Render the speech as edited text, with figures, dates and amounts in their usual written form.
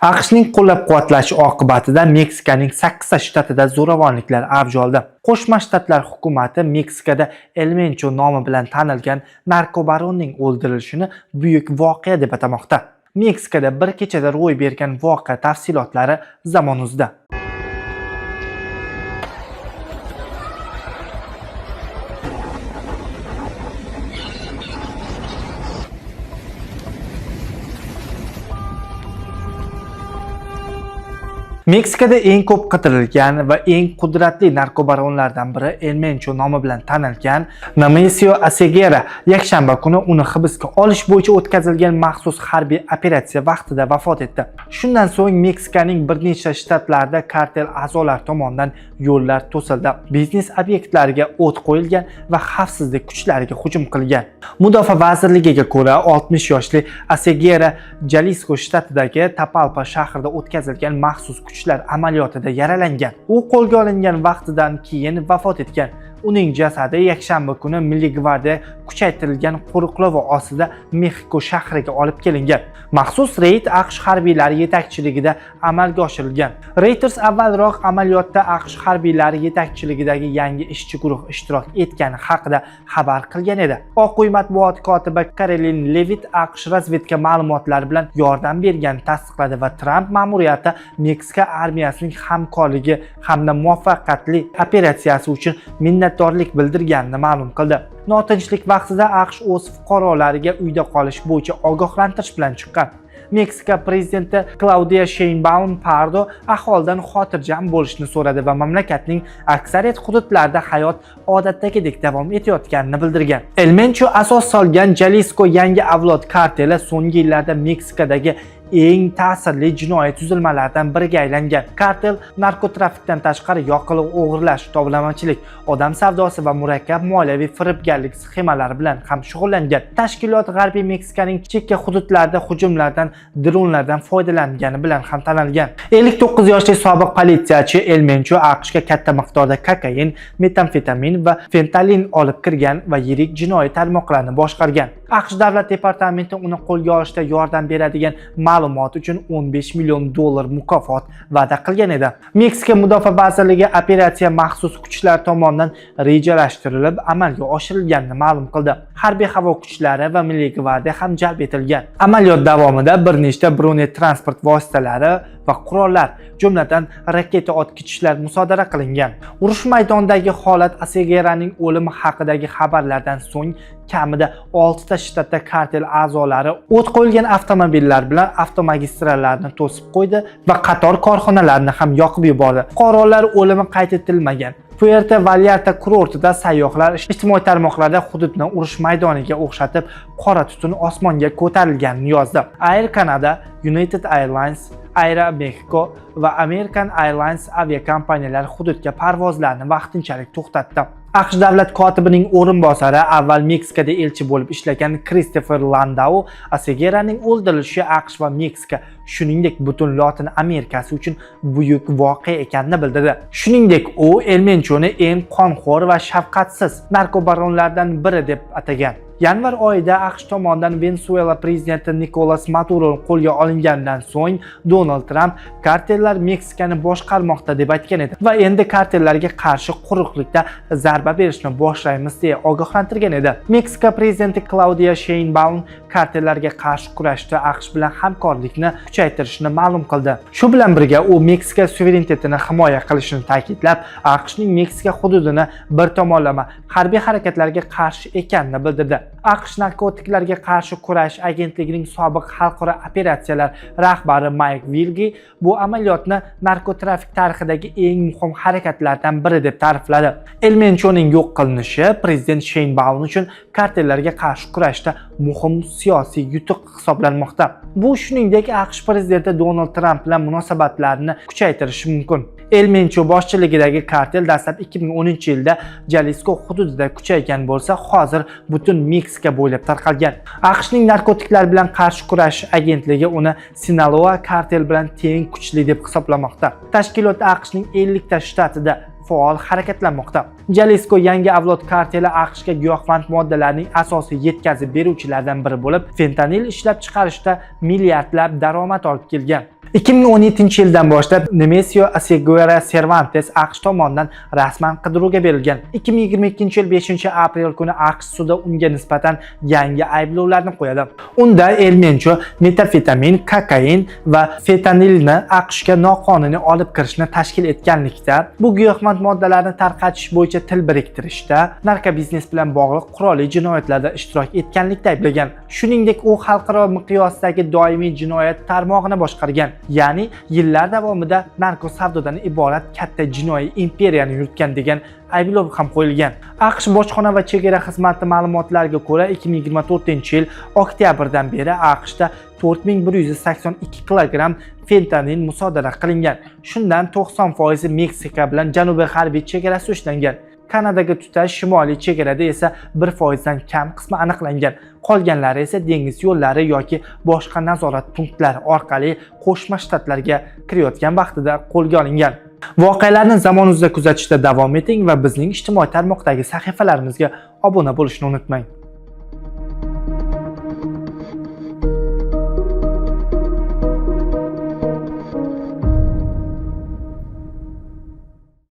AQShning qo'llab-quvvatlashi oqibatida Meksikaning 8 ta shtatida zo'ravonliklar avj oldi. Qo'shma Shtatlar hukumati Meksikada El Mencho nomi bilan tanilgan narkobaronning o'ldirilishini buyuk voqea deb atamoqda. Meksikada bir kechada ro'y bergan voqea tafsilotlari Zamon.uz'da. Meksikada eng ko'p qidirilgan va eng qudratli narkobaronlardan biri El Mencho nomi bilan tanilgan Nemesio Oseguera yakshanba kuni uni hibsga olish bo'yicha o'tkazilgan maxsus harbiy operatsiya vaqtida vafot etdi. Shundan so'ng Meksikaning bir nechta shtatlarida kartel a'zolari tomonidan yo'llar to'sildi. Biznes obyektlariga o't qo'yilgan va xavfsizlik kuchlariga hujum qilgan. Mudofaa vazirligiga ko'ra, 60 yoshli Oseguera Jalisco shtatidagi Tapalpa shahrida o'tkazilgan maxsus kuchlar amaliyotida yaralangan. U qo'lga olingan vaqtidan keyin vafot etgan. Uning jasadi yakshanba kuni Milliy gvardiya kuchaytirilgan qo'riqlovi ostida Mexiko shahriga olib kelingan. Maxsus reyd AQSh harbiylari yetakchiligida amalga oshirilgan. Reuters avvalroq amaliyotda AQSh harbiylari yetakchiligidagi yangi ishchi guruh ishtirok etgani haqida xabar qilgan edi. Oq uy matbuot kotibi Karolin Levitt AQSh razvedka ma'lumotlari bilan yordam berganini tasdiqladi va Tramp ma'muriyati Meksika armiyasining hamkorligi hamda muvaffaqiyatli operatsiyasi uchun minnatdorlik bildirganini ma'lum qildi. Notinchlik vaqtida AQSh o'z fuqarolariga uyda qolish bo'yicha ogohlantirish bilan chiqqan. Meksika prezidenti Klaudiya Sheinbaum Pardo aholidan xotirjam bo'lishni so'radi va mamlakatning aksariyat hududlarida hayot odatdagidek davom etayotganini bildirgan. El Mencho asos solgan Jalisco yangi avlod karteli so'nggi yillarda Meksikadagi eng ta'sirli jinoiy tuzilmalardan biriga aylangan. Kartel narkotrafikdan tashqari yoqilg'i o'g'irlash, tovlamachilik, odam savdosi va murakkab moliyaviy firibgarlik sxemalari bilan ham shug'ullangan. Tashkilot G'arbiy Meksikaning chekka hududlarida hujumlardan dronlardan foydalangani bilan ham tanilgan. 59 yoshli sobiq politsiyachi El Mencho AQShga katta miqdorda kokain, metamfetamin va fentanil olib kirgan va yirik jinoiy tarmoqlarni boshqargan. AQSh davlat departamenti uni qo'lga olishda yordam beradigan ma'lumot uchun 15 million dollar mukofot va'da qilgan edi. Meksika mudofaa vazirligi operatsiya maxsus kuchlar tomonidan rejalashtirilib amalga oshirilganini ma'lum qildi. Harbiy havo kuchlari va Milliy gvardiya ham jalb etilgan. Amaliyot davomida bir nechta bronetransport vositalari va qurollar, jumladan raketa otgichlar musodara qilingan. Urush maydonidagi holat Osegueraning o'limi haqidagi xabarlardan so'ng kamida 6 ta shtatda kartel a'zolari o't qo'yilgan avtomobillar bilan avtomagistrallarni to'sib qo'ydi va qator korxonalarni ham yoqib yubordi. Fuqarolar o'limi qayd etilmagan. Puerto Vallarta kurortida sayyohlar ijtimoiy tarmoqlarda hududni urush maydoniga o'xshatib, qora tutun osmonga ko'tarilganini yozdi. Air Canada, United Airlines, Aeromexico va American Airlines aviakompaniyalari hududga parvozlarni vaqtinchalik to'xtatdi. AQSh davlat kotibining o'rinbosari, avval Meksikada elchi bo'lib ishlagan Kristofer Landau Osegueraning o'ldirilishi AQSh va Meksika, shuningdek butun Lotin Amerikasi uchun buyuk voqea ekanini bildirdi. Shuningdek, u El Menchoni eng qonxo'r va shafqatsiz narkobaronlardan biri deb atagan. Yanvar oyida AQSh tomonidan Venesuela prezidenti Nikolas Maduro qo'lga olinganidan so'ng Donald Tramp kartellar Meksikani boshqarmoqda deb aytgan edi va endi kartellarga qarshi quruqlikda zarba berishni boshlaymiz deya ogohlantirgan edi. Meksika prezidenti Klaudiya Sheinbaum kartellarga qarshi kurashda AQSh bilan hamkorlikni kuchaytirishni ma'lum qildi. Shu bilan birga u Meksika suverenitetini himoya qilishini ta'kidlab, AQShning Meksika hududini bir tomonlama harbiy harakatlarga qarshi ekanini bildirdi. AQSh narkotiklarga qarshi kurash agentligining sobiq xalqaro operatsiyalar rahbari Mayk Vilgi bu amaliyotni narkotrafik tarixidagi eng muhim harakatlardan biri deb ta'rifladi. El Menchoning yo'q qilinishi prezident Sheinbaum uchun kartellarga qarshi kurashda muhim siyosiy yutuq hisoblanmoqda. Bu shuningdek AQSh prezidenti Donald Tramp bilan munosabatlarni kuchaytirishi mumkin. El Mencho boshchiligidagi kartel dastlab 2010-yilda Jalisco hududida kuchaygan bo'lsa, hozir butun Meksika bo'ylab tarqalgan. AQShning narkotiklar bilan qarshi kurash agentligi uni Sinaloa kartel bilan teng kuchli deb hisoblamoqda. Tashkilot AQShning 50 ta shtatida faol harakatlanmoqda. Jalisco yangi avlod karteli AQShga giyohvand moddalarning asosiy yetkazib beruvchilardan biri bo'lib, fentanil ishlab chiqarishda milliardlab daromad olib kelgan. 2017-yildan boshlab Nemesio Oseguera Cervantes AQSh tomonidan rasman qidiruvga berilgan. 2022-yil 5-aprel kuni AQSh sudi unga nisbatan yangi ayblovlarni qo'yadi. Unda El Mencho metamfetamin, kokain va fentanilni AQShga noqonuniy olib kirishni tashkil etganlikda, bu giyohvand moddalarni tarqatish bo'yicha til biriktirishda, narkobiznes bilan bog'liq qurolli jinoyatlarda ishtirok etganlikda ayblagan. Shuningdek, u xalqaro miqyosdagi doimiy jinoyat tarmog'ini boshqargan, ya'ni yillar davomida narko savdodan iborat katta jinoiy imperiyani yuritgan degan ayblov ham qo'yilgan. AQSh bojxona va chegara xizmati ma'lumotlariga ko'ra, 2024-yil oktyabrdan beri AQShda 4182 kilogramm fentanil musodara qilingan. Shundan 90% Meksika bilan janubiy g'arbiy chegarasi ushlangan. Kanadaga tutash shimoliy chegarada esa 1% dan kam qismi aniqlangan. Qolganlari esa dengiz yo'llari yoki boshqa nazorat punktlari orqali Qo'shma Shtatlarga kirayotgan vaqtida qo'lga olingan. Voqealarni Zamon uzda kuzatishda davom eting va bizning ijtimoiy tarmoqdagi sahifalarimizga obuna bo'lishni unutmang.